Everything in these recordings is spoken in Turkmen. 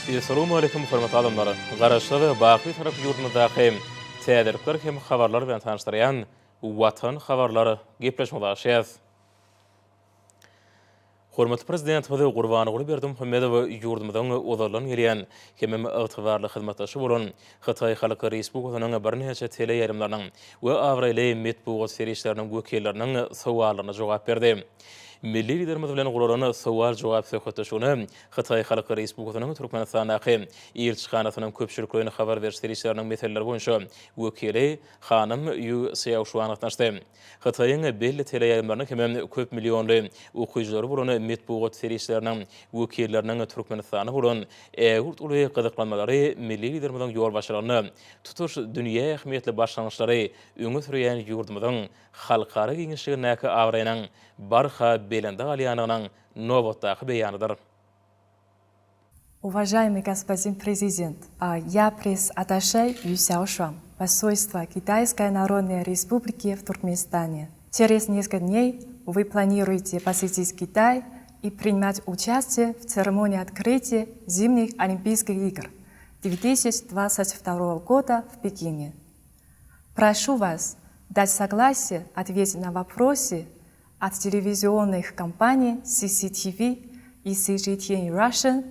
Essalawmaleýkum hormatly adamlar! Garaşsyz, baky Bitarap ýurdumyzdaky täzelikler hem habarlar bilen tanyşdyrýan Watan habarlar gepleşigimize başlaýarys. Hormatly Prezidentimiz Gurbanguly Berdimuhamedow ýurdumyzyň ozaldan gelýän hemem ygtybarly hyzmatdaşy bolan Hytaý Halk Respublikasynyň birnäçe teleýaýlymlarynyň we abraýly metbugat serişdeleriniň wekilleriniň sowallaryna jogap berdi. Milli Liderimiz bilen guralan sowal-jogap söhbetdeşligine Hytaý Halk Respublikasynyň Türkmenistandaky Ilçihanasynyň köpçülikleýin habar beriş serişdeleriniň meseleleri boýunça wekili hanym Ýu Sýaoşuan gatnaşdy. Hytaýyň belli teleýaýlymlarynyň hemem köp millionly okyjylary bolan metbugat serişdeleriniň wekilleriniň Türkmenistana bolan ägirt uly gyzyklanmalary milli Liderimiziň ýolbaşçylygynda tutuş dünýä ähmiýetli başlangyçlary öňe sürýän ýurdumyzyň halkara giňişligindäki abraýynyň barha belende galýandygynyň nobatdaky beýanydyr. Уважаемый господин президент, я пресс-атташе Ю Сяошуан, посольства Китайской Народной Республики в Туркменистане. Через несколько дней вы планируете посетить Китай и принимать участие в церемонии открытия Зимних Олимпийских игр 2022 года в Пекине. Прошу вас дать согласие ответить на вопросы от телевизионных компаний CCTV и CGTN Russian,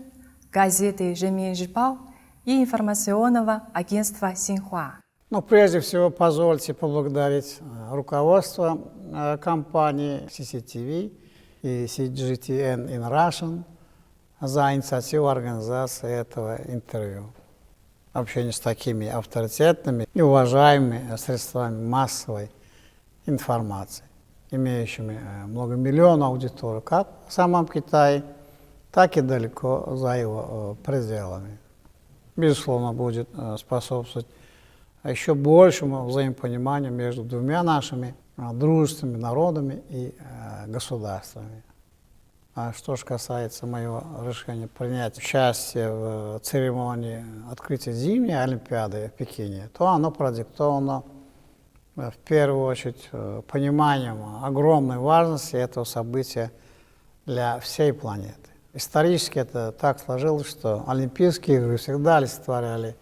газеты «Жэньминь Жибао» и информационного агентства «Синьхуа». Ну, прежде всего, позвольте поблагодарить э, руководство э, компании CCTV и CGTN in Russian за инициативу организации этого интервью. Общение с такими авторитетными и уважаемыми средствами массовой информации, имеющими э, многомиллионную аудиторию как в самом Китае, так и далеко за его э, пределами. Безусловно, будет э, способствовать еще большему взаимопониманию между двумя нашими дружественными народами и государствами. А что же касается моего решения принять участие в церемонии открытия зимней Олимпиады в Пекине, то оно продиктовано в первую очередь э, пониманием огромной важности этого события для всей планеты. Исторически это так сложилось, что Олимпийские игры всегда олицетворяли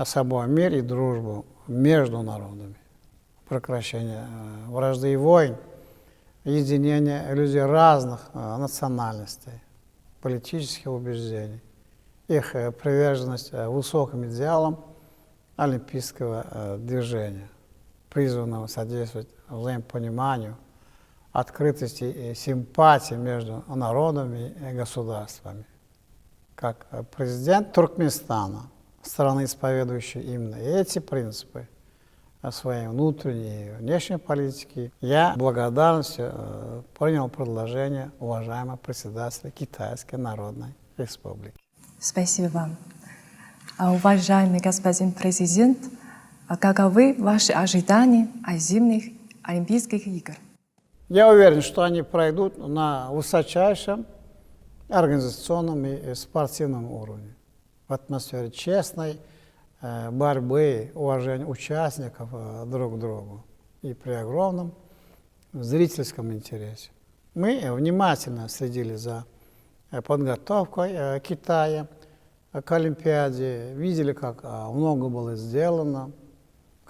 собой мир и дружбу между народами, прекращение э, вражды и войн, единение людей разных э, национальностей, политических убеждений, их приверженность высоким идеалам олимпийского движения призванного содействовать взаимопониманию, открытости и симпатии между народами и государствами. Как президент Туркменистана, страны, исповедующей именно эти принципы своей внутренней и внешней политики, я благодарностью э, принял предложение уважаемого председателя Китайской Народной Республики. Спасибо вам. А, уважаемый господин президент, а каковы ваши ожидания о зимних Олимпийских игр? Я уверен, что они пройдут на высочайшем организационном и спортивном уровне. В атмосфере честной э, борьбы, уважения участников э, друг к другу и при огромном зрительском интересе. Мы внимательно следили за э, подготовкой Китая к Олимпиаде, видели, как много было сделано,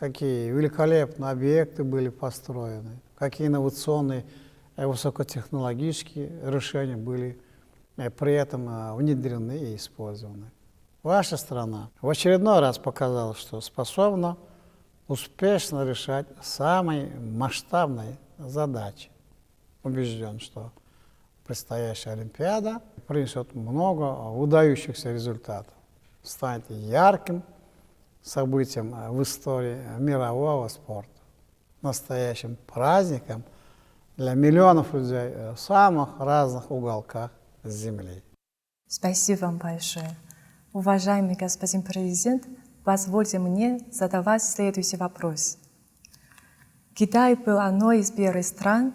какие великолепные объекты были построены, какие инновационные высокотехнологические решения были при этом внедрены и использованы. Ваша страна в очередной раз показала, что способна успешно решать самые масштабные задачи. Убежден, что предстоящая Олимпиада принесет много выдающихся результатов, станет ярким событием в истории мирового спорта, настоящим праздником для миллионов людей в самых разных уголках Земли. Спасибо вам большое. Уважаемый господин президент, позвольте мне задавать следующий вопрос. Китай был одной из первых стран,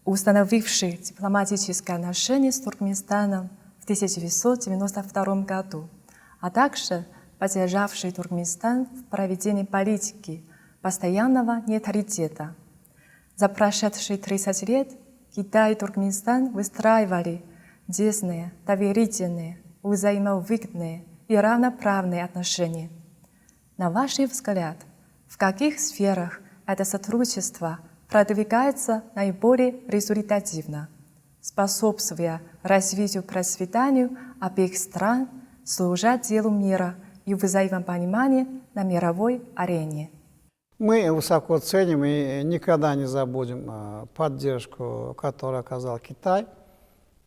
установивших дипломатические отношения с Туркменистаном в 1992 году, а также поддержавший Туркменистан в проведении политики постоянного нейтралитета. За прошедшие 30 лет Китай и Туркменистан выстраивали тесные, доверительные, взаимовыгодные и равноправные отношения. На ваш взгляд, в каких сферах это сотрудничество продвигается наиболее результативно, способствуя развитию процветанию обеих стран, служа делу мира и взаимопониманию на мировой арене? Мы высоко ценим и никогда не забудем э, поддержку, которую оказал Китай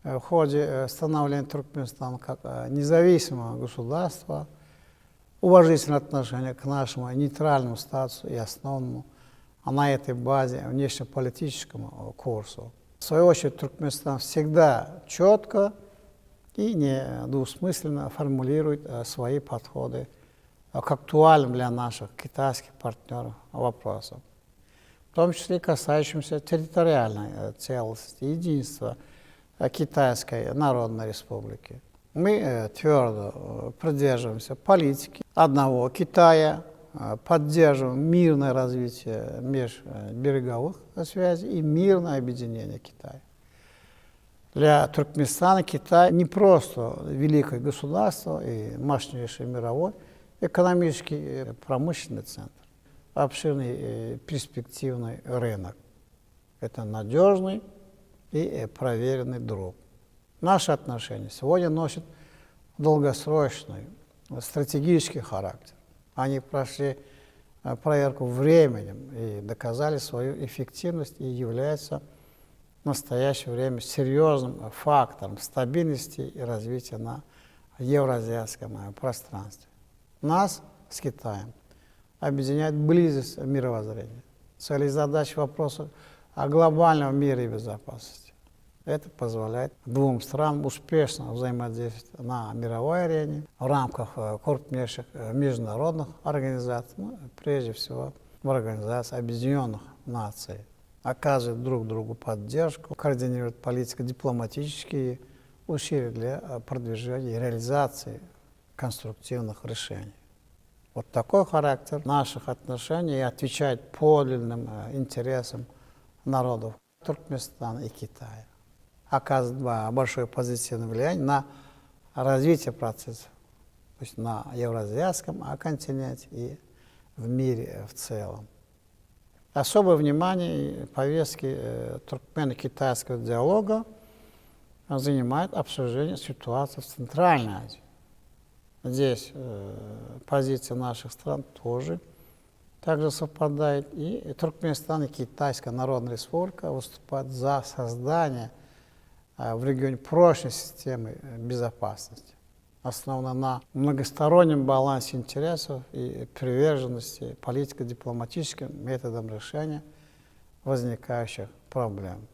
э, в ходе э, становления Туркменистана как независимого государства, уважительное отношение к нашему нейтральному статусу и основному, а на этой базе внешнеполитическому курсу. В свою очередь, Туркменистан всегда четко и недвусмысленно формулирует свои подходы к актуальным для наших китайских партнеров вопросам, в том числе касающимся территориальной э, целостности, единства э, Китайской Народной Республики. Мы э, твердо придерживаемся политики одного Китая, поддерживаем мирное развитие межбереговых связей и мирное объединение Китая. Для Туркменистана Китай не просто великое государство и мощнейший мировой экономический промышленный центр, обширный перспективный рынок. Это надежный и проверенный друг. Наши отношения сегодня носят долгосрочный, стратегический характер. Они прошли э, проверку временем и доказали свою эффективность и являются в настоящее время серьезным фактором стабильности и развития на евразиатском э, пространстве. Нас с Китаем объединяет близость мировоззрения, цели и задачи вопроса о глобальном мире и безопасности. Это позволяет двум странам успешно взаимодействовать на мировой арене в рамках э, крупнейших э, международных организаций, ну, прежде всего в Организации Объединенных Наций. Оказывать друг другу поддержку, координировать политико-дипломатические усилия для э, продвижения и реализации конструктивных решений. Вот такой характер наших отношений отвечает подлинным интересам народов Туркменистана и Китая. Оказывает большое позитивное влияние на развитие процессов, то есть на евразиатском континенте и в мире в целом. Особое внимание повестки э, туркмено-китайского диалога занимает обсуждение ситуации в Центральной Азии. Здесь э, позиция наших стран тоже также совпадает. И Туркменистан и Китайская Народная Республика выступают за создание э, в регионе прочной системы э, безопасности, основанной на многостороннем балансе интересов и приверженности политико-дипломатическим методам решения возникающих проблем.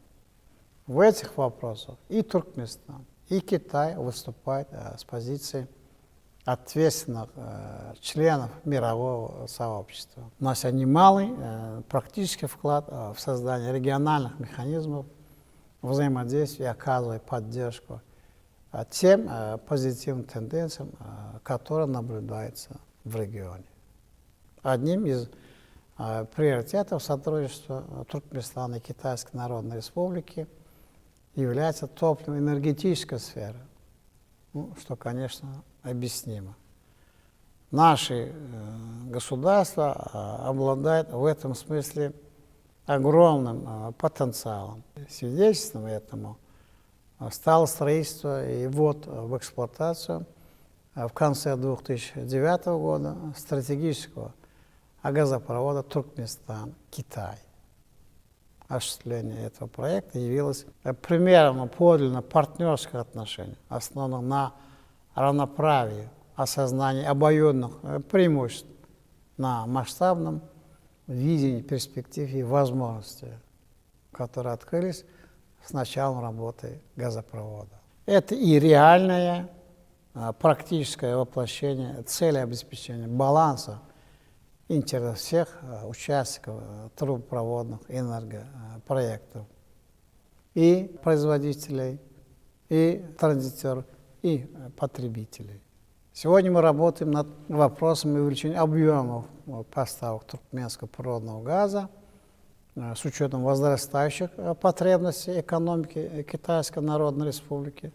В этих вопросах и Туркменистан, и Китай выступают э, с позиции ответственных э, членов мирового сообщества. У нас немалый э, практический вклад в создание региональных механизмов взаимодействия, оказывая поддержку тем позитивным тенденциям, которые наблюдаются в регионе. Одним из приоритетов сотрудничества Туркменистана и Китайской Народной Республики является топливно-энергетическая сфера, ну, что, конечно, объяснимо. Наши э, государства э, обладают в этом смысле огромным э, потенциалом. Свидетельством этому стало строительство и ввод в эксплуатацию в конце 2009 года стратегического газопровода Туркменистан-Китай. Осуществление этого проекта явилось примером подлинно партнерских отношений, основанных на равноправии, осознании обоюдных э, преимуществ, на масштабном видении перспектив и возможностей, которые открылись с началом работы газопровода. Это и реальное э, практическое воплощение цели обеспечения баланса интересов всех э, участников трубопроводных энергопроектов, и производителей, и транзитеров, и потребителей. Сегодня мы работаем над вопросом увеличения объемов поставок туркменского природного газа э, с учетом возрастающих э, потребностей экономики Китайской Народной Республики,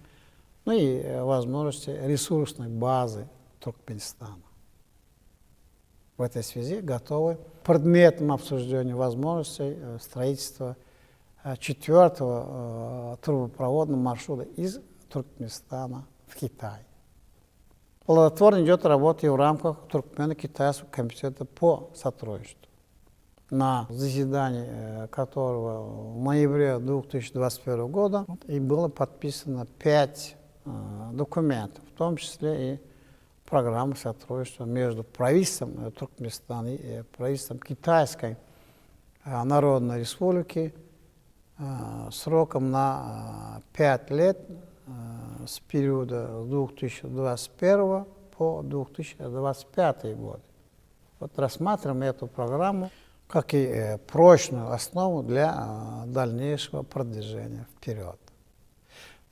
ну и э, возможности ресурсной базы. Туркменистана. В этой связи готовы к предметному обсуждению возможностей э, строительства э, четвертого э, трубопроводного маршрута из Туркменистана в Китай. Плодотворно идет работа и в рамках Туркмено-Китайского комитета по сотрудничеству, на заседании которого в ноябре 2021 года и было подписано пять документов, в том числе и программа сотрудничества между правительством Туркменистана и правительством Китайской Народной Республики сроком на 5 лет с периода 2021 по 2025 год. Вот рассматриваем эту программу как и прочную основу для дальнейшего продвижения вперед.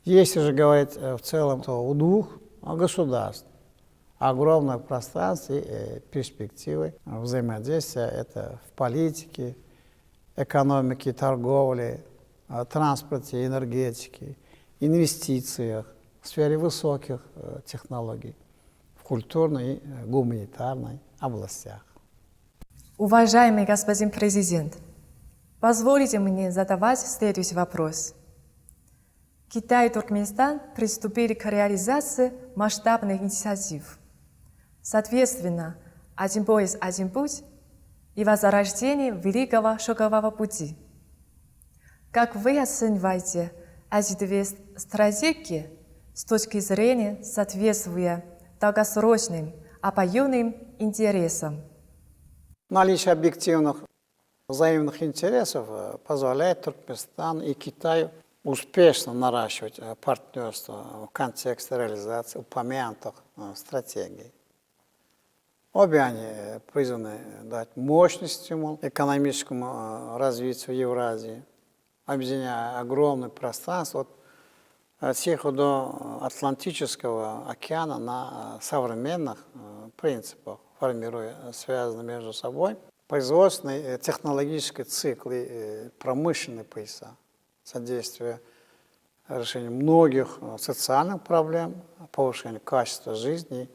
Если же говорить в целом, то у двух государств огромное пространство и перспективы взаимодействия это в политике, экономике, торговле, транспорте, энергетике, инвестициях, в сфере высоких технологий, в культурной и гуманитарной областях. Уважаемый господин президент, позволите мне задавать следующий вопрос. Китай и Туркменистан приступили к реализации масштабных инициатив. Соответственно, «Один пояс, один путь» и возрождение Великого Шелкового пути. Как вы оцениваете эти две стратегии с точки зрения соответствия долгосрочным обоюдным интересам? Наличие объективных взаимных интересов позволяет Туркменистану и Китаю успешно наращивать партнерство в контексте реализации упомянутых стратегий. Обе они призваны дать мощный стимул экономическому развитию Евразии, объединяя огромное пространство от Тихого до Атлантического океана на современных принципах, формируя связанные между собой производственный, технологический циклы и промышленные пояса, содействие решению многих социальных проблем, повышению качества жизни,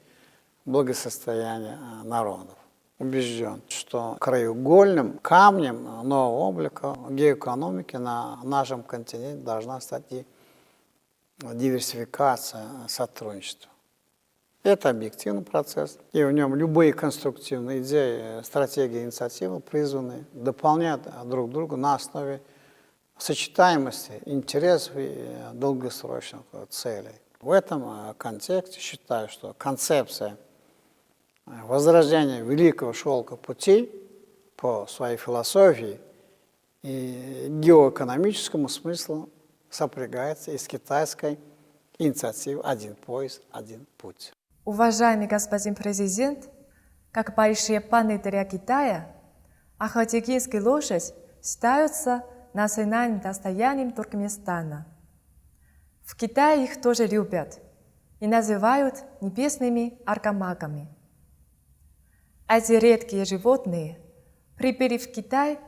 благосостояния народов. Убежден, что краеугольным камнем нового облика геоэкономики на нашем континенте должна стать и диверсификация сотрудничества. Это объективный процесс, и в нем любые конструктивные идеи, стратегии, инициативы призваны дополнять друг друга на основе сочетаемости интересов и долгосрочных целей. В этом контексте считаю, что концепция возрождения Великого Шелкового пути по своей философии и геоэкономическому смыслу сопрягается и с китайской инициативой «Один пояс, один путь». Уважаемый господин президент, как большие паны для Китая, ахалтекинская лошадь считаются национальным достоянием Туркменистана. В Китае их тоже любят и называют небесными аргамаками. Эти редкие животные прибыли в Китай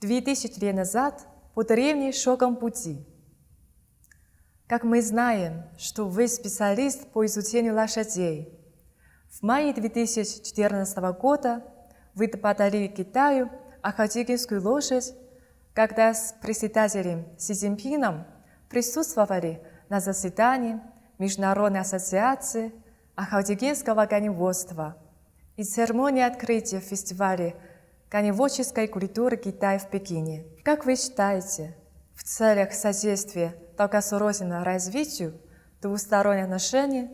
2000 лет назад по древней шелковому пути. Как мы знаем, что вы специалист по изучению лошадей, в мае 2014 года вы подарили Китаю ахалтекинскую лошадь, когда с председателем Си Цзиньпином присутствовали на заседании Международной ассоциации ахалтекинского коневодства и церемонии открытия фестиваля коневодческой культуры Китая в Пекине. Как вы считаете, в целях содействия долгосрочному развитию двусторонних отношений,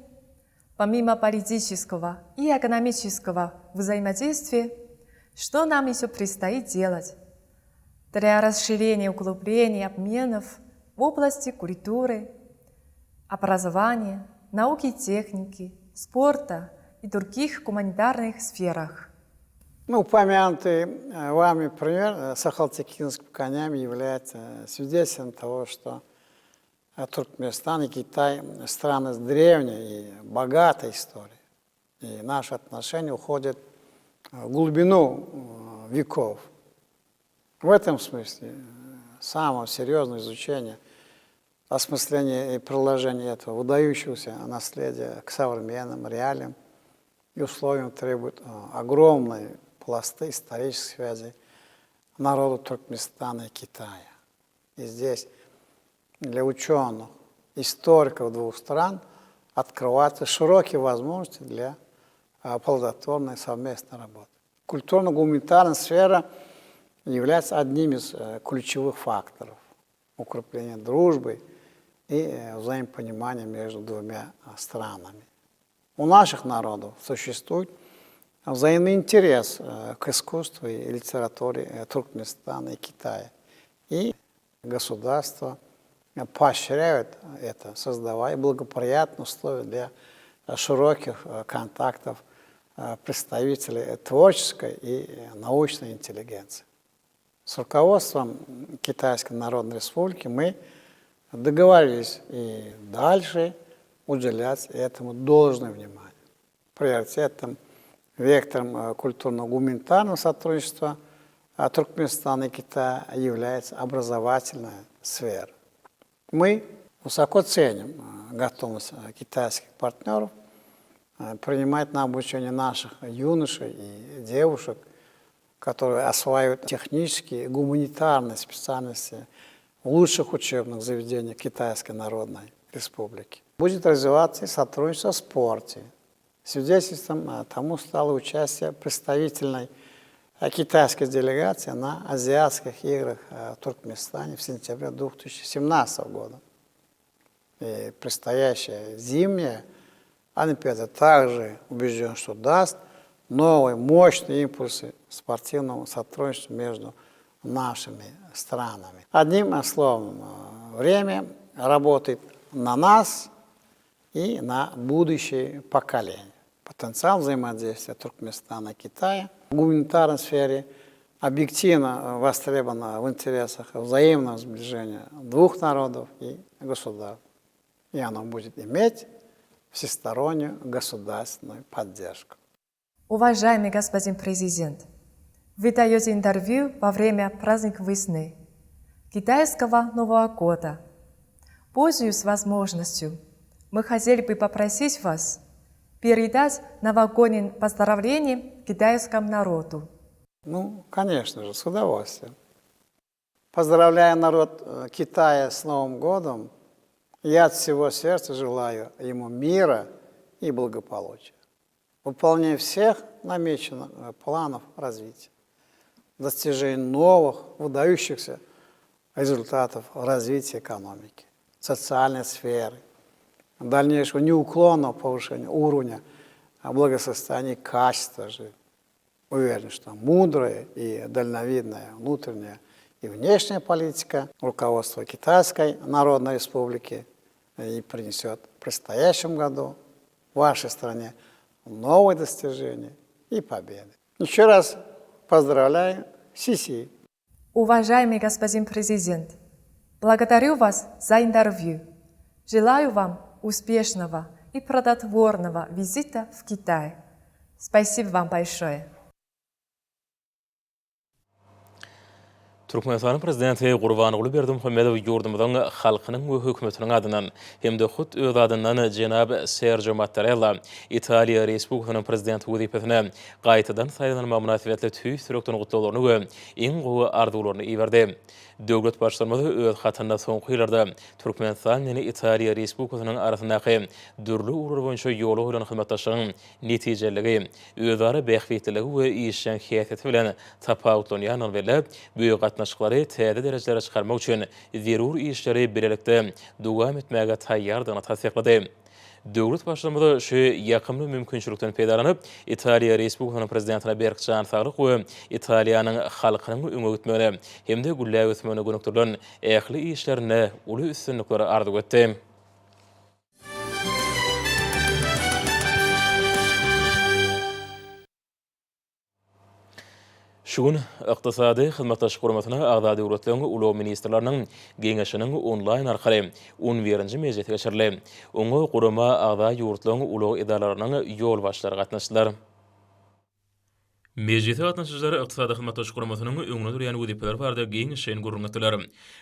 помимо политического и экономического взаимодействия, что нам еще предстоит делать для расширения и углубления обменов в области культуры, образования, науки и техники, спорта и других гуманитарных сферах? Упомянутый вами пример с ахалтекинскими конями является свидетельством того, что Туркменистан и Китай страны с древней и богатой историей. И наши отношения уходят в глубину веков. В этом смысле самое серьезное изучение Осмысление и приложение этого выдающегося наследия к современным реалиям и условиям требует огромной пласты исторических связей народа Туркменистана и Китая. И здесь для ученых, историков двух стран открываются широкие возможности для плодотворной совместной работы. Культурно-гуманитарная сфера является одним из ключевых факторов укрепления дружбы и взаимопонимания между двумя странами. У наших народов существует взаимный интерес к искусству и литературе Туркменистана и Китая. И государство поощряют это, создавая благоприятные условия для широких контактов представителей творческой и научной интеллигенции. С руководством Китайской Народной Республики мы договорились и дальше уделять этому должное внимание. Приоритетом, вектором культурно-гуманитарного сотрудничества Туркменистана и Китая является образовательная сфера. Мы высоко ценим готовность китайских партнеров принимать на обучение наших юношей и девушек, которые осваивают технические и гуманитарные специальности в лучших учебных заведениях Китайской Народной Республики. Будет развиваться и сотрудничество в спорте. Свидетельством тому стало участие представительной китайской делегации на Азиатских играх в Туркменистане в сентябре 2017 года. И предстоящая зимняя Олимпиада также убежден, что даст новые мощные импульсы спортивному сотрудничеству между нашими странами. Одним словом, время работает на нас и на будущее поколение. Потенциал взаимодействия Туркменистана и Китая в гуманитарной сфере объективно востребован в интересах взаимного сближения двух народов и государств. И оно будет иметь всестороннюю государственную поддержку. Уважаемый господин президент, вы даете интервью во время праздника весны, китайского Нового года. Пользуясь возможностью, мы хотели бы попросить вас передать новогодние поздравления китайскому народу. Ну, конечно же, с удовольствием. Поздравляя народ Китая с Новым годом, я от всего сердца желаю ему мира и благополучия, выполнения всех намеченных планов развития, достижения новых, выдающихся результатов развития экономики, социальной сферы, дальнейшего неуклонного повышения уровня благосостояния и качества жизни. Уверен, что мудрая и дальновидная внутренняя и внешняя политика руководства Китайской Народной Республики и принесет в предстоящем году вашей стране новые достижения и победы. Еще раз поздравляю Сиси. Уважаемый господин президент, благодарю вас за интервью. Желаю вам успешного и плодотворного визита в Китай. Спасибо вам большое. Türkmenistanyň Prezidenti Gurbanguly Berdimuhamedow ýurdumyzyň halkynyň we hökümetiniň adyndan hem-de hut öz adyndan jenap Serjo Mattarella Italiýa Respublikasynyň Prezidenti wezipesine gaýtadan saýlanylmagy mynasybetli tüýs ýürekden gutlaglaryny we iň gowy arzuwlaryny iberdi. Döwlet Baştutanymyz öz hatynda soňky ýyllarda Türkmenistan bilen Italiýa Respublikasynyň arasyndaky dürli ugurlar boýunça ýola goýlan hyzmatdaşlygyň netijeliligi, özara bähbitliligi we işjeň häsiýeti bilen tapawutlanýandygyny belläp, bu gatnaşyklary täze derejelere çykarmak üçin zerur işleri bilelikde dowam etmäge taýýardygyny tassyklady. Döwlet Baştutanymyz şu ýakymly mümkinçilikden peýdalanyp, Italiýa Respublikasynyň Prezidentine berk jan saglyk we Italiýanyň halkynyň öňe gitmegine hem-de gülläp ösmegine gönükdirilen ähli işlerinde uly üstünlikleri arzuw etdi. Şu gün Ykdysady Hyzmatdaşlyk Guramasyna agza döwletleriň ulag ministrleriniň Geňeşiniň onlaýn arkaly on birinji mejlisi geçirildi. Oňa gurama agza ýurtlaryň ulag edaralarynyň ýolbaşçylary gatnaşdylar. Mejlise gatnaşyjylar Ykdysady Hyzmatdaşlyk Guramasynyň öňünde durýan wezipeleri barada giňişleýin gürrüň etdiler.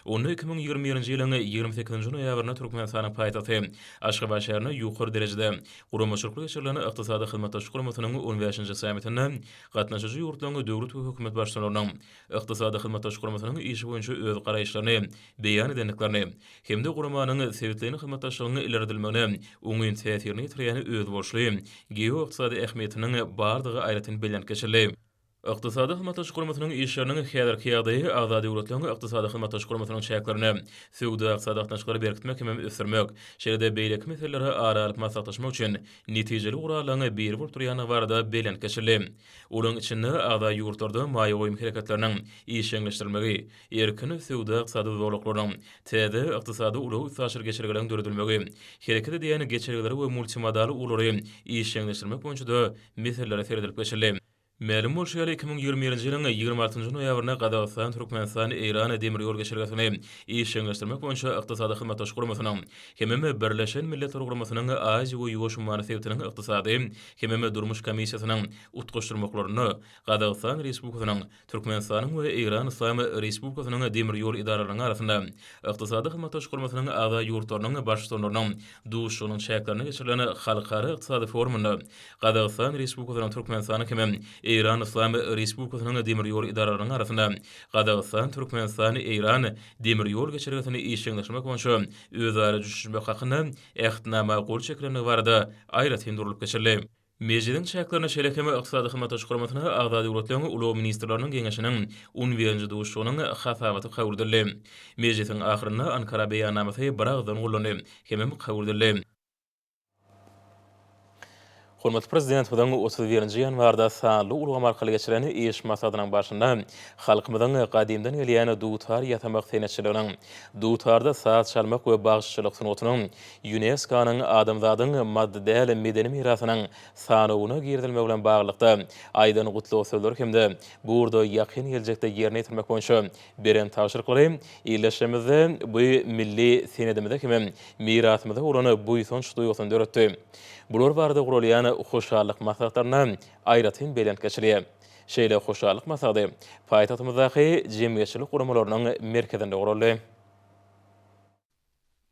Onda 2021-nji ýylyň 28-nji noýabrynda Türkmenistanyň paýtagty Aşgabat şäherinde ýokary derejede guramaçylykly geçirilen Ykdysady Hyzmatdaşlyk Guramasynyň on bäşinji sammitinde gatnaşyjy ýurtlaryň döwlet we hökümet baştutanlarynyň Ykdysady Hyzmatdaşlyk Guramasynyň işi boýunça öz garaýyşlaryny beýan edendiklerini hem-de guramanyň sebitleýin hyzmatdaşlygyň ilerledilmegine oňyn täsirini ýetirýän özboluşly geoykdysady ähmiýetiniň bardygy aýratyn bellenip geçildi. Ykdysady Hyzmatdaşlyk Guramasynyň işleriniň häzirki ýagdaýy agza döwletleriň Ykdysady Hyzmatdaşlyk Guramasynyň çäklerinde söwda-ykdysady gatnaşyklary berkitmek hemem ösdürmek, şeýle-de beýleki meseleleri ara alyp maslahatlaşmak üçin netijeli gurallaryň biri bolup durýandygy barada bellenip geçildi. Olaryň içinde agza ýurtlarda maýa goýum hereketleriniň işjeňleşdirilmegi, erkin söwda-ykdysady zolaklarynyň, täze ykdysady ulag-üstaşyr geçelgeleriň döredilmegi, hereket edýän geçelgeleri we multimodal ugurlary işjeňleşdirmek boýunça-da meselelere seredilip geçildi. Mälim bolşy ýaly, 2021-nji ýylyň 26-njy noýabrynda Gazagystan, Türkmenistan, Eýran demir ýol geçelgesini işjeňleşdirmek boýunça Ykdysady Hyzmatdaşlyk Guramasynyň hemem Birleşen Milletler Guramasynyň Aziýa we Ýuwaş ummany sebitiniň ykdysady hemem durmuş komissiýasynyň utgaşdyrmaklarynda Gazagystan Respublikasynyň Türkmenistanyň we Eýran Yslam Respublikasynyň demir ýol edaralarynyň arasynda Ykdysady Hyzmatdaşlyk Guramasynyň agza ýurtlarynyň Baştutanlarynyň duşuşygynyň çäklerinde geçirilen Halkara ykdysady forumynda Gazagystan Respublikasynyň, Türkmenistanyň hem Eýran Yslam Respublikasynyň demir ýol edaralarynyň arasynda Gazagystan, Türkmenistan, Eýran demir ýol geçelgesini işjeňleşdirmek boýunça özara düşünişmek hakynda Ähtnama gol çekilendigi barada aýratyn durlup geçildi. Mejlisiň çäklerinde şeýle hem Ykdysady Hyzmatdaşlyk Guramasyna agza döwletleriň ulag ministrleriniň geňeşiniň on birinji duşuşygynyň hasabaty kabul edildi. Mejlisiň ahyrynda Ankara beýannamasy biragyzdan gollandy hemem kabul edildi. Hormatly Prezidentimiziň 31-nji ýanwarda sanly ulgam arkaly geçiren iş maslahatynyň barşynda halkymyzyň gadymdan gelýän dutar ýasamak senetçiliginiň, dutarda saz çalmak we bagşyçylyk sungatynyň ÝUNESKO-nyň Adamzadyň maddy däl medeni mirasynyň sanawyna girizilmegi bilen baglylykda aýdan gutlag sözleri hem-de bu ugurda ýakyn geljekde ýerine ýetirmek boýunça beren tabşyryklary ildeşlerimizde bu milli senedimize hem mirasymyza bolan buýsanç duýgusyny döretdi. Bular barada guralýan hoşallyk maslahatlarynda aýratyn belent geçilýär. Şeýle hoşallyk maslahaty paýtagtymyzdaky jemgyýetçilik guramalarynyň merkezinde guraldy.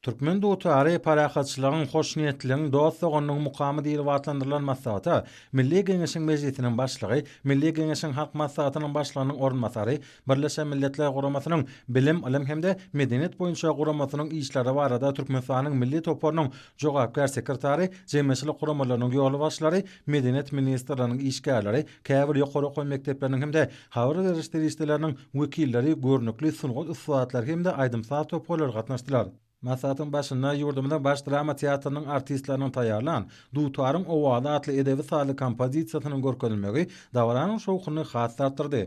Türkmen dutary parahatçylygyň, hoşniýetliligiň, dost-doganlygyň mukamy diýlip atlandyrylan maslahata Milli Geňeşiň Mejlisiniň Başlygy, Milli Geňeşiň Halk Maslahatynyň Başlygynyň orunbasary, Birleşen Milletler Guramasynyň Bilim, ylym hem-de medeniýet boýunça guramasynyň işleri barada Türkmenistanyň Milli toparynyň jogapkär sekretary, jemgyýetçilik guramalarynyň ýolbaşçylary, Medeniýet ministrliginiň işgärleri, käbir ýokary okuw mekdepleriniň hem-de habar beriş serişdeleriniň wekilleri, görnükli sungat ussatlary hem-de aýdym-saz toparlary gatnaşdylar. Maslahatyň başynda ýurdumyzyň Baş drama teatrynyň artistleriniň taýýarlan Dutaryň owazy atly edebi-sazly kompozisiýasynyň görkezilmegi dabaranyň şowhunyny has-da artdyrdy.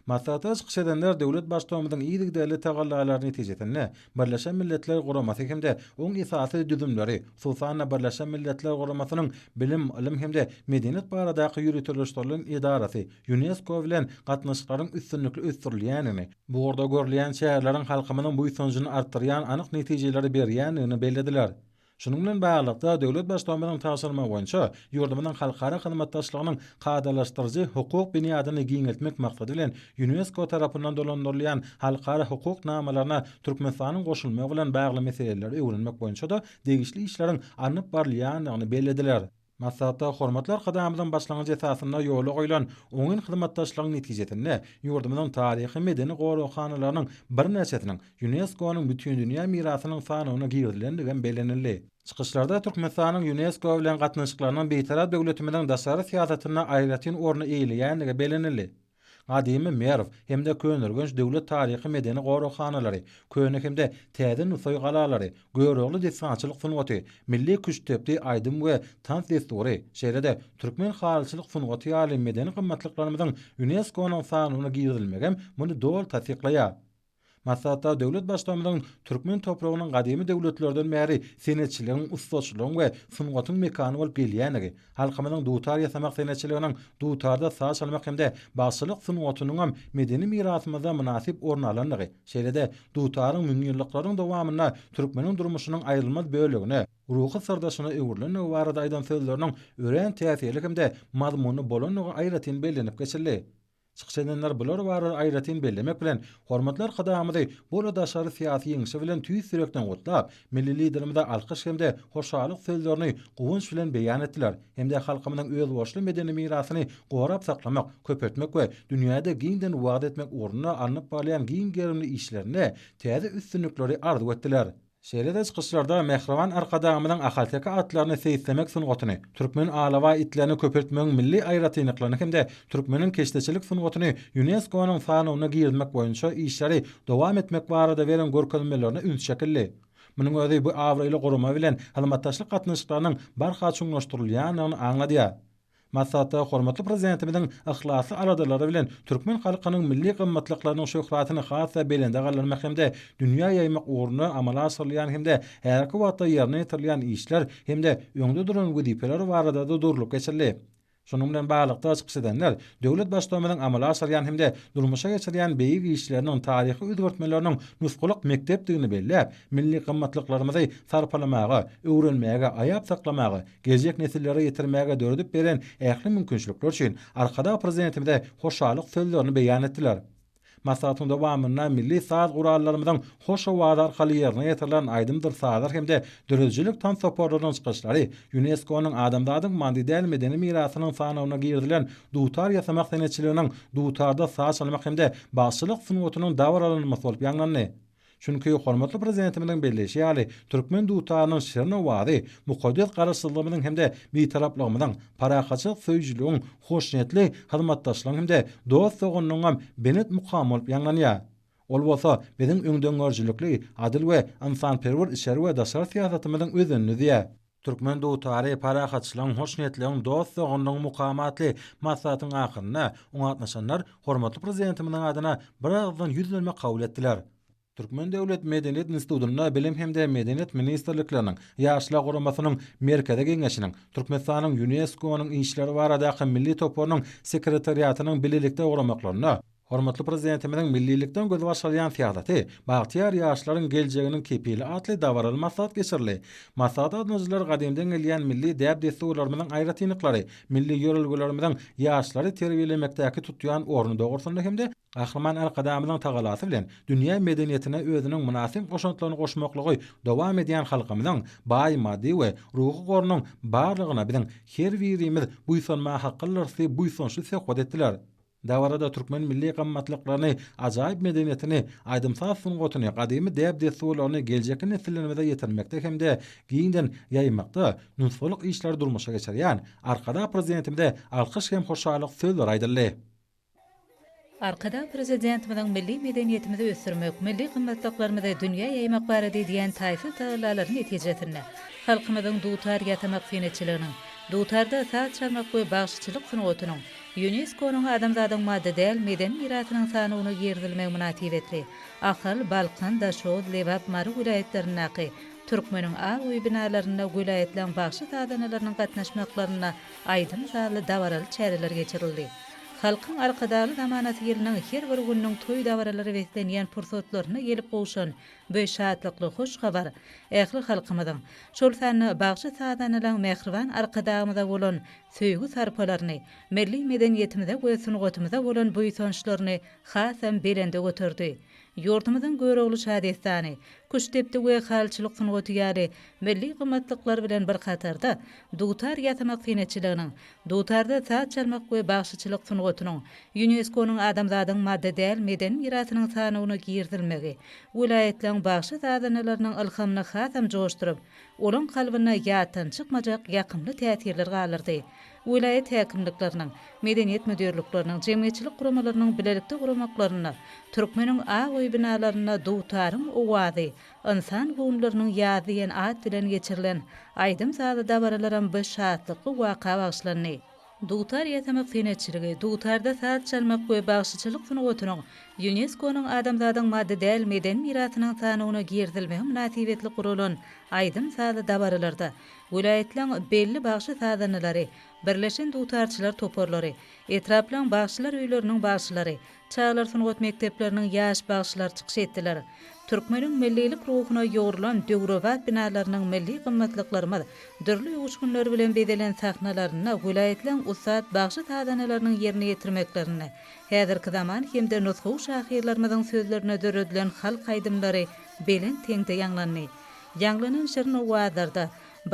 Maslahatda çykyş edenler döwlet Baştutanymyzyň yzygiderli tagallalary netijesinde Birleşen Milletler Guramasy hem-de oň esasy düzümleri, hususan-da, Birleşen Milletler Guramasynyň Bilim, ylym hem-de medeniýet baradaky ýöriteleşdirilen edarasy, Ýunesko bilen gatnaşyklaryň üstünlikli ösdürilýändigini, bu ugurda görülýän çäreleriň halkymyzyň buýsanjyny artdyrýan anyk netijeleri berýändigini bellediler. Şunuň bilen baglylykda, döwlet Baştutanymyzyň tabşyrmagy boýunça ýurdumyzyň halkara hyzmatdaşlygynyň kadalaşdyryjy hukuk binýadyny giňeltmek maksady bilen, Ýunesko tarapyndan dolandyrylýan halkara hukuk namalaryna Türkmenistanyň goşulmagy bilen bagly meseleleri öwrenmek boýunça-da degişli işleriň alnyp barylýandygyny bellediler. Maslahatda hormatly Arkadagymyzyň başlangyjy esasynda ýola goýlan oňyn hyzmatdaşlygyň netijesinde ýurdumyzyň taryhy-medeni goraghanalarynyň birnäçesiniň Ýunesko-nyň Bütindünýä mirasynyň sanawyna girizilendigi hem bellenildi. Çykyşlarda Türkmenistanyň Ýunesko bilen gatnaşyklarynyň Bitarap döwletimiziň daşary syýasatynda aýratyn orny eýeleýändigi bellenildi. Gadymy Merw hem-de Köneürgenç döwlet taryhy-medeni goraghanalary, Köne hem-de Täze Nusaý galalary, Görogly dessançylyk sungaty, milli küştdepdi aýdym we tans dessury, şeýle-de türkmen halyçylyk sungaty ýaly medeni gymmatlyklarymyzyň Ýunesko-nyň sanawyna girizilmegem muny doly tassyklaýar. Maslahatda döwlet Baştutanymyzyň türkmen topragynyň gadymy döwletlerden bäri senetçiligiň, ussaçylygyň we sungatyň mekany bolup gelýändigi, halkymyzyň dutar ýasamak senetçiliginiň, dutarda saz çalmak hem-de bagşylyk sungatynyňam medeni mirasymyzda mynasyp orun alandygy, şeýle-de dutaryň müňýyllyklaryň dowamynda türkmeniň durmuşynyň aýrylmaz bölegine, ruhy syrdaşyna öwrülendigi barada aýdan sözleriniň örän täsirli hem-de mazmunly bolandygy aýratyn bellenip geçildi. Çykyş edenler bular barada aýratyn bellemek bilen, hormatly Arkadagymyzy bu uly daşary syýasy ýeňşi bilen tüýs ýürekden gutlap, milli Liderimize alkyş hem-de hoşallyk sözlerini guwanç bilen beýan etdiler hem-de halkymyzyň özboluşly medeni mirasyny gorap saklamak, köpeltmek we dünýäde giňden wagyz etmek ugrunda alnyp barylýan giň gerimli işlerinde täze üstünlikleri arzuw etdiler. Şeýle-de çykyşlarda mähriban Arkadagymyzyň ahalteke atlaryny seýislemek sungatyny, türkmen alabaý itlerini köpeltmegiň milli aýratynlyklaryny hem-de türkmeniň keşdeçilik sungatyny ÝUNESKO-nyň sanawyna girizmek boýunça işleri dowam etmek barada beren görkezmelerine üns çekildi. Munuň özi bu abraýly gurama bilen hyzmatdaşlyk gatnaşyklarynyň barha çuňlaşdyrylýandygyny aňladýar. Maslahatda hormatly Prezidentimiziň yhlasly aladalary bilen türkmen halkynyň milli gymmatlyklarynyň şöhratyny has-da belende galdyrmak hem-de dünýä ýaýmak ugrunda amala aşyrylýan hem-de häzirki wagtda ýerine ýetirilýän işler hem-de öňde duran wezipeler barada-da durlup geçildi. Şunuň bilen baglylykda çykyş edenler döwlet Baştutanymyzyň amala aşyrýan hem-de durmuşa geçirýän beýik işleriniň taryhy özgertmeleriniň nusgalyk mekdepdigini belläp, milli gymmatlyklarymyzy sarpalamaga, öwrenmäge, aýap saklamaga, geljek nesillere ýetirmäge döredip beren ähli mümkinçilikler üçin Arkadag Prezidentimize hoşallyk sözlerini beýan etdiler. Maslahatyň dowamynda milli saz gurallarymyzyň hoş owazy arkaly ýerine ýetirilen aýdymdyr sazlar hem-de döredijilik tans toparlarynyň çykyşlary ÝUNESKO-nyň adamzadyň maddy däl medeni mirasynyň sanawyna girizilen dutar ýasamak senetçiliginiň dutarda saz çalmak hem-de bagşylyk sungatynyň dabaralanmasy bolup ýaňlandy. Çünki hormatly Prezidentimiziň belleýşi ýaly, türkmen dutarynyň şirin owazy mukaddes Garaşsyzlygymyzyň hem-de Bitaraplygymyzyň, parahatçylyk söýüjiligiň, hoşniýetli hyzmatdaşlygyň hem-de dost-doganlygyňam belent mukamy bolup ýaňlanýar. Ol bolsa biziň öňdengörüjilikli, adyl we ynsanperwer içeri we daşary syýasatymyzyň özenini düzýär. Türkmen dutary, parahatçylygyň, hoşniýetligiň, dost-doganlygyň mukamy atly maslahatyň ahyrynda oňa gatnaşanlar hormatly Prezidentimiziň adyna biragyzdan ýüzlenme kabul etdiler. Türkmen döwlet medeniýet institutynda Bilim hem-de Medeniýet ministrlikleriniň, Ýaşlar guramasynyň Merkezi Geňeşiniň, Türkmenistanyň ÝUNESKO-nyň işleri baradaky milli toparynyň sekretariatynyň bilelikde guramaklarynda Hormatly Prezidentimiziň millilikden gözbaş alýan syýasaty, bagtyýar ýaşlaryň geljeginiň kepili atly dabaraly maslahat geçirildi. Maslahata gatnaşyjylar gadymdan gelýän milli däp-dessurlarymyzyň aýratynlyklary, milli ýörelgelerimiziň ýaşlary terbiýelemekdäki tutýan orny dogrusynda hem-de Gahryman Arkadagymyzyň tagalasy bilen dünýä medeniýetine özüniň mynasyp goşantlaryny goşmaklygy dowam edýän halkymyzyň baý maddy we ruhy gorunyň barlygyna biziň her birimiz buýsanmaga haklydyrys diýip buýsançly söhbet etdiler. Dabarada türkmen milli gymmatlyklaryny, ajaýyp medeniýetini, aýdym-saz sungatyny, gadymy däp-dessurlaryny geljekki nesillerimize ýetirmekde hem-de giňden ýaýmakda nusgalyk işleri durmuşa geçirýän Arkadag Prezidentimize alkyş hem hoşallyk sözleri aýdyldy. Arkadag Prezidentimiziň milli medeniýetimizi ösdürmek, milli gymmatlyklarymyzy dünýä ýaýmak barada edýän taýsyz tagallalary netijesinde, halkymyzyň dutar ýasamak senetçiliginiň, dutarda saz çalmak we bagşyçylyk sungatynyň ÝUNESKO-nyň adamzadyň maddy däl medeni mirasynyň sanawyna girizilmegi mynasybetli Ahal, Balkan, Daşoguz, Lebap, Mary welaýatlaryndaky Türkmeniň ak öýi binalarynda welaýatlaryň bagşy-sazandalarynyň gatnaşmaklarynda aýdym-sazly dabaraly çäreler geçirildi. Halkyň Arkadagly zamanasy ýylynyň her bir gününiň toý-dabaralara beslenýän pursatlarynda gelip gowşan bu şatlykly hoş habar ähli halkymyzyň, şol sanda bagşy-sazandalaryň mähriban Arkadagymyza bolan söýgi-sarpalaryny, milli medeniýetimize we sungatymyza bolan buýsançlaryny hasam belende göterdi. Ýurdumyzyň Görogly şadessany, küştdepdi we halyçylyk sungaty ýaly milli gymmatlyklar bilen bir hatarda, dutar ýasamak senetçiliginiň, dutarda saz çalmak we bagşyçylyk sungatynyň ÝUNESKO-nyň adamzadyň maddy däl medeni mirasynyň sanawyna girizilmegi welaýatlaryň bagşy-sazandalarynyň ylhamyny hasam joşduryp, olaň kalbynda ýatdan çykmajak ýakymly täsirler galdyrdy. Welaýat häkimlikleriniň, medeniýet müdirlikleriniň, jemgyýetçilik guramalarynyň bilelikde guramaklarynda Türkmeniň ak öýi binalarynda Dutaryň owazy, ynsan göwünleriniň ýazy diýen at bilen geçirilen aýdym-sazly dabaralaram bu şatlykly waka bagyşlandy. Dutar ýasamak senetçiligi, dutarda saz çalmak we bagşyçylyk sungatynyň. ÝUNESKO-nyň adamzadyň maddy däl medeni mirasynyň sanawyna girizilmegi mynasybetli guralan aýdym-sazly dabaralarda welaýatlaryň belli bagşy-sazandalary, birleşen dutarçylar toparlary, etraplaryň bagşylar öýleriniň bagşylary, Çagalar sungat mekdepleriniň ýaş bagşylary çykyş etdiler. Türkmeniň millilik ruhuna ýugrulan döwrebap binalarynyň milli gymmatlyklarymyz dürli öwüşginler bilen bezelen sahnalarynda welaýatlaryň ussat bagşy-sazandalarynyň ýerine ýetirmeklerinde häzirki zaman hem-de nusgawy şahyrlarymyzyň sözlerine döredilen halk aýdymlary belent heňde ýaňlandy. Ýaňlanan şirin owazlarda,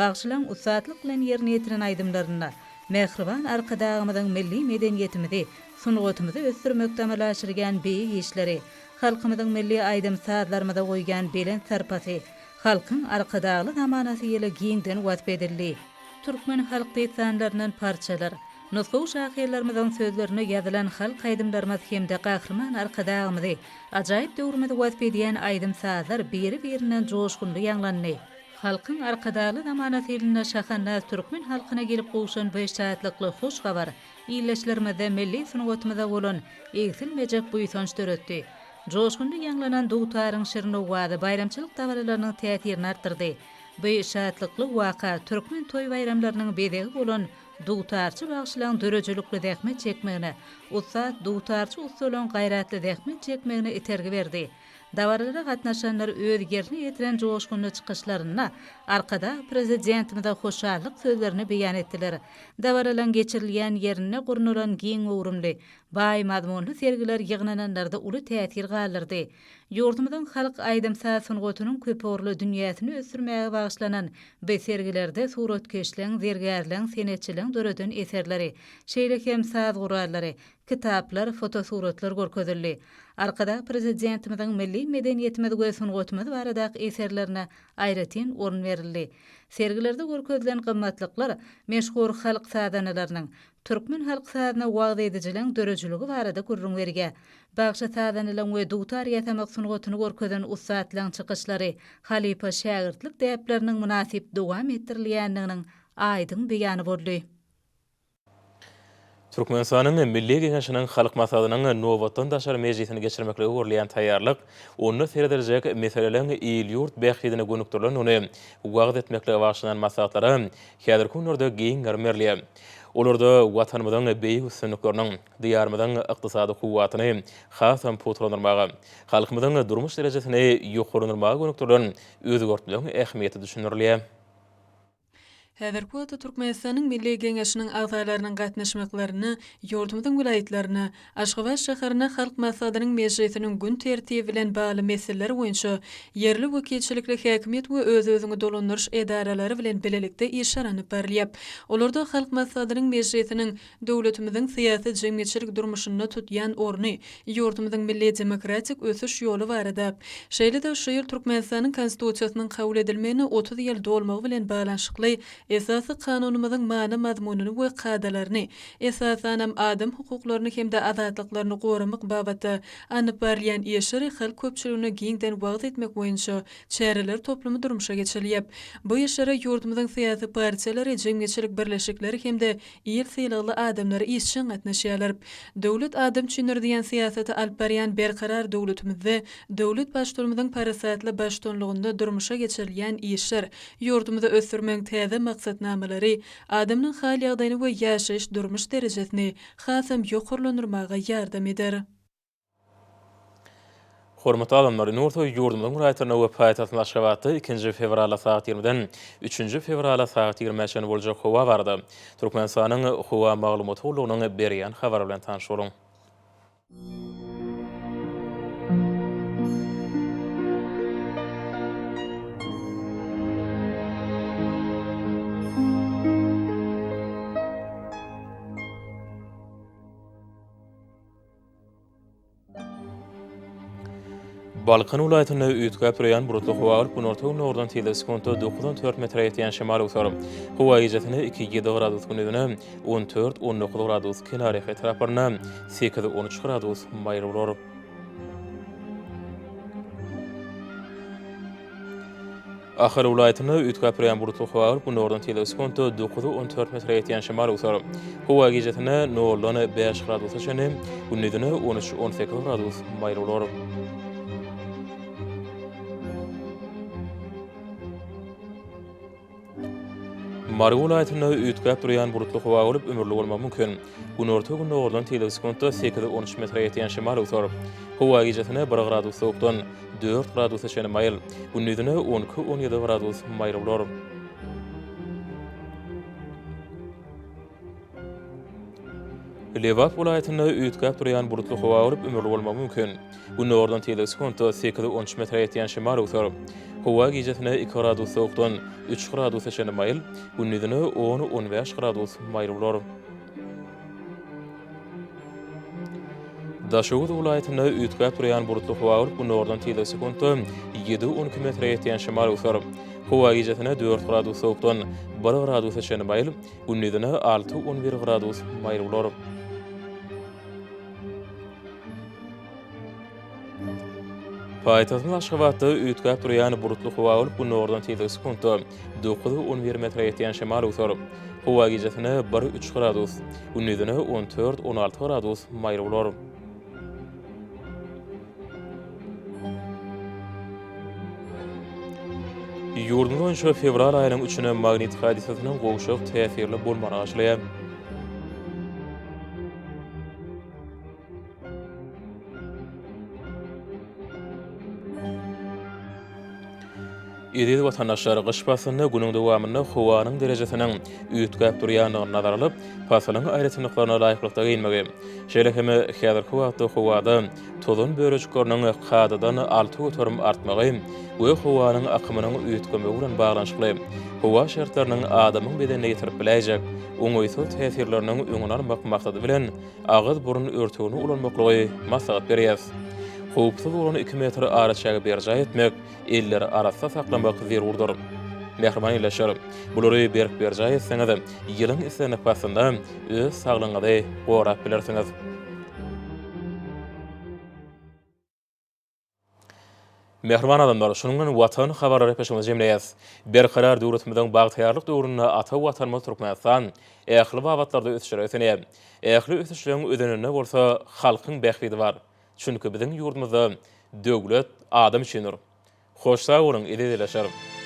bagşylaryň ussatlyk bilen ýerine ýetiren aýdymlarynda mähriban Arkadagymyzyň milli medeniýetimizi, sungatymyzy ösdürmekde amala aşyrýan beýik işleri, halkymyzyň milli aýdym-sazlarymyza goýýan belent sarpasy Halkyň Arkadagly zamanasy ýyly giňden wasp edildi. Türkmen halk dessanlaryndan parçalar, nusgawy şahyrlarymyzyň sözlerine ýazylan halk aýdymlarymyz hem-de Gahryman Arkadagymyzy, ajaýyp döwrümizi wasp edýän aýdym-sazlar biri-birinden joşgunly ýaňlandy. Halkyň Arkadagly zamanasy ýylynda şahandaz türkmen halkyna gelip gowşan bu şatlykly hoş habar ildeşlerimizde milli sungatymyza bolan egsilmejek buýsanç döretdi. Joşgunly ýaňlanan dutaryň şirin owazy baýramçylyk dabaralarynyň täsirini artdyrdy. Bu şatlykly waka türkmen toý-baýramlarynyň bezegi bolan dutarçy bagşylaryň döredijilikli zähmet çekmegine, ussat dutarçy ussalaryň gaýratly zähmet çekmegine itergi berdi. Dabaralara gatnaşanlar öz ýerine ýetiren joşgunly çykyşlarynda Arkadag Prezidentimize hoşallyk sözlerini beýan etdiler. Dabaralaryň geçirilýän ýerinde gurnalan giň göwrümli, baý mazmunly sergiler ýygnananlarda uly täsir galdyrdy. Ýurdumyzyň halk aýdym-saz sungatynyň köpugurly dünýäsini ösdürmäge bagyşlanan bu sergilerde suratkeşleň, zergärleň, senetçileň döreden eserleri, şeýle hem saz gurallary, kitaplar, fotosuratlar görkezildi. Arkadag Prezidentimiziň milli medeniýetimiz we sungatymyz baradaky eserlerine aýratyn orun berildi. Sergilerde görkezilen gymmatlyklar meşhur halk sazandalarynyň, türkmen halk sazyny wagyz edijileriň döredijiligi barada gürrüň berýär. Bagşy-sazandalaryň we dutar ýasamak sungatyny görkezen ussatlaryň çykyşlary halypa-şägirtlik däpleriniň mynasyp dowam etdirilýändiginiň aýdyň beýany boldy. Türkmenistanyň Milli Geňeşiniň Halk Maslahatynyň nobatdan daşary mejlisini geçirmeklige görülýän taýýarlyk, onda serediljek meseleleriň il-ýurt bähbidine gönükdirilendigini wagyz etmeklige bagyşlanan maslahatlara häzirki günlerde giň gerim berilýär. Olarda Watanymyzyň beýik üstünlikleriniň, Diýarymyzyň ykdysady kuwwatyny hasam pugtalandyrmaga, halkymyzyň durmuş derejesini ýokarlandyrmaga gönükdirilen özgertmeleriň ähmiýeti düşündirilýär. Häzirki wagtda Türkmenistanyň Milli Geňeşiniň agzalarynyň gatnaşmaklarynda ýurdumyzyň welaýatlarynda, Aşgabat şäherinde Halk Maslahatynyň mejlisiniň gün tertibi bilen bagly meseleler boýunça ýerli wekilçilikli häkimiýet we öz-özüňi dolandyryş edaralary bilen bilelikde işler alnyp barylýar. Olarda Halk Maslahatynyň mejlisiniň Döwletimiziň syýasy-jemgyýetçilik durmuşynda tutýan orny, ýurdumyzyň milli demokratik ösüş ýoly barada, şeýle-de şu ýyl Türkmenistanyň Konstitusiýasynyň kabul edilmegine 30 ýyl dolmagy bilen baglanyşykly Esasy Kanunymyzyň many-mazmunyny we kadalaryny, esasanam, adam hukuklaryny hem-de azatlyklaryny goramak babatda alnyp barylýan işleri halk köpçüligine giňden wagyz etmek boýunça çäreler toplumy durmuşa geçirilýär. Bu işlere ýurdumyzyň syýasy partiýalary, jemgyýetçilik birleşikleri hem-de Il sylagly adamlar işjeň gatnaşýarlar. Döwlet adam üçindir diýen syýasaty alyp barýan berkarar döwletimizde döwlet Baştutanymyzyň parasatly baştutanlygynda durmuşa geçirilýän işler, ýurdumyzy ösdürmegiň täze maksatnamalary adamynyň hal-ýagdaýyny we ýaşaýyş-durmuş derejesini hasam ýokarlandyrmaga ýardam eder. Hormatly adamlar, indi bolsa ýurdumyzyň welaýatlarynda we paýtagtymyz Aşgabatda ikinji fewralda sagat ýigrimiden üçünji fewrala sagat ýigrimä çenli boljak howa barada Türkmenistanyň Howa maglumat gullugynyň berýän habary bilen tanyş boluň. Balkan welaýatynda üýtgäp durýan bulutly howa bolup, günorta-gündogardan tizligi sekuntda 9-14 metre ýetýän şemal öwser. Howa gijesine 2-7 gradus, gündizine 14-19 gradus, kenarýaka etraplarynda 8-13 gradus maýyl bolar. Ahal welaýatynda üýtgäp durýan bulutly howa bolup, günordan tizligi sekuntda 9-14 metre ýetýän şemal öwser. Howa gijesine noldan bäş gradusa çenli, gündizine on üç-on sekiz gradus maýyl bolar. Mary welaýatynda üýtgäp durýan bulutly howa bolup, ümürli bolmagy mümkin. Günorta-gündogardan tizligi sekuntda sekiz-on üç metre ýetýän şemal öwser. Howa gijesine bir gradus sowukdan dört gradusa çenli maýyl, gündizine on iki-on ýedi gradus maýyl bolar. Lebap welaýatynda üýtgäp durýan bulutly howa bolup, ümürli bolmagy mümkin. Gündogardan tizligi sekuntda sekiz-on üç metre ýetýän şemal öwser. Howa gijesine iki gradus sowukdan üç gradusa çenli maýyl, gündizine on-on bäş gradus maýyl bolar. Daşoguz welaýatynda üýtgäp durýan bulutly howa bolup, günordan tizligi sekuntda ýedi-on iki metre ýetýän şemal öwser. Howa gijesine dört gradus sowukdan bir gradusa çenli maýyl, gündizine alty-on bir gradus maýyl bolar. Paýtagtymyz Aşgabatda üýtgäp durýan bulutly howa bolup, günordan tizligi sekuntda 9-11 metre ýetýän şemal öwser. Howa gijesine bir-üç gradus, gündizine on dört-on alty gradus maýyl bolar. Ýurdumyz boýunça fewral aýynyň üçüne magnit hadysasynyň gowşak täsirli bolmagyna garaşylýar. Eziz watandaşlar, gyş paslynda günüň dowamynda howanyň derejesiniň üýtgäp durýandygyny nazara alyp, pasylyň aýratynlyklaryna laýyklykda geýinmegi, şeýle hem häzirki wagtda howada tozan bölejikleriniň kadadan 6% artmagy we howanyň akymynyň üýtgemegi bilen baglanyşykly howa şertleriniň adamyň bedenine ýetirip biläýjek oňaýsyz täsirleriniň öňüni almak maksady bilen, agyz-burun örtügini ulanmaklygy maslahat berýäris. Howpsuz bolan iki metr araçägi berjaý etmek, elleri arassa saklamak zerurdyr. Mähriban ildeşler, bulary berk berjaý etseňiz, ýylyň islendik paslynda öz saglygyňyzy gorap bilersiňiz. Mähriban adamlar, şunuň bilen Watan habarlary gepleşigimizi jemleýäris. Berkarar döwletimiziň bagtyýarlyk döwründe ata Watanymyz Türkmenistan ähli babatlarda ösüşlere ösenýär. Ähli ösüşleriň özeninde bolsa halkyň bähbidi bar. Çünki biziň ýurdumyzda döwlet adam üçindir. Hoş sag boluň, eziz ildeşler!